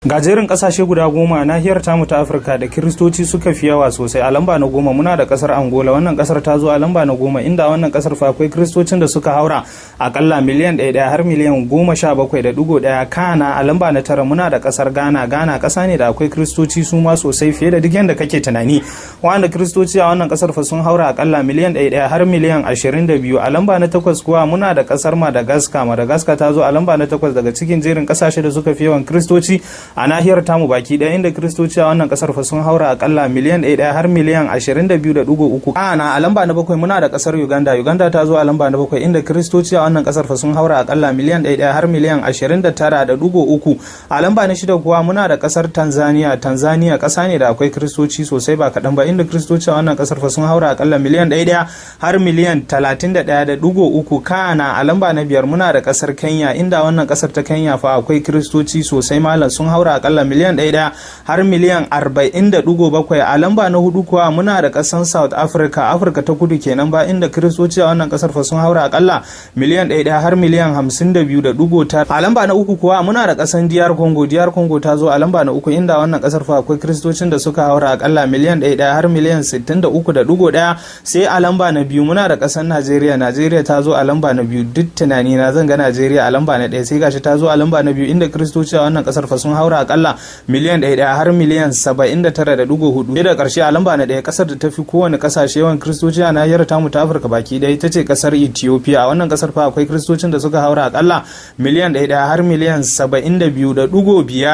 Ga jerin kasashe guda 10 a nahiyar tamu ta Afirka da Kiristoci suka fi yawa sosai. A lamba na 10 muna da kasar Angola. Wannan kasar ta zo a lamba na 10, inda wannan kasar fa akwai Kiristocin da suka haura akalla miliyan 1 har miliyan 17.1. Kana a lamba na 9 muna da kasar Ghana. Ghana kasa ne da akwai Kiristoci su ma sosai fiye da duk yadda kake tunani, wanda Kiristoci a wannan kasar fa sun haura akalla miliyan 1 har miliyan 22. A lamba na 8 kuwa muna da kasar Madagascar. Madagascar ta zo a lamba na 8 daga cikin jerin kasashe da suka fi yawan Kiristoci a nahiyar tamu baki ɗaya, inda Kiristoci a wannan kasar fa sun haura akalla miliyan 1 har miliyan 22.3. Ana a lamba na 7 muna da kasar Uganda. Uganda ta zo a lamba na 7, inda Kiristoci a wannan kasar fa sun haura akalla miliyan 1 har miliyan 29.3. A lamba na 6 kuwa muna da kasar Tanzania. Tanzania kasa ne da akwai Kiristoci sosai ba kaɗan ba, inda Kiristoci a wannan kasar fa sun haura akalla miliyan 1 har miliyan 31.3. Kana a lamba na 5 muna da kasar Kenya, inda wannan kasar ta Kenya fa akwai Kiristoci sosai malam, sun haura akalla miliyan 1 har miliyan 40.7. A lamba na 4 kuwa muna da kasar South Africa, Afirka ta Kudu kenan ba, inda Kiristoci a wannan kasar fa sun haura akalla miliyan 1 har miliyan 52.9. A lamba na 3 kuwa muna da kasar DR Congo. DR Congo ta zo a lamba na 3, inda wannan kasar fa akwai Kiristocin da suka haura akalla miliyan 1 har miliyan 63.1. Sai a lamba na 2 muna da kasar Najeriya. Najeriya ta zo a lamba na 2. Duk tunani na zan ga Najeriya a lamba na 1, sai gashi ta zo a lamba na 2, inda Kiristoci a wannan kasar fa sun haura akalla miliyan 1 har miliyan 79.4. Da karshe a lamba na 1, kasar da ta fi kowane kasashe yawan Kiristoci a nahiyar tamu ta Afirka baki ɗaya ita ce kasar Ethiopia. A wannan kasar fa akwai Kiristocin da suka haura akalla miliyan 1 har miliyan 72.5.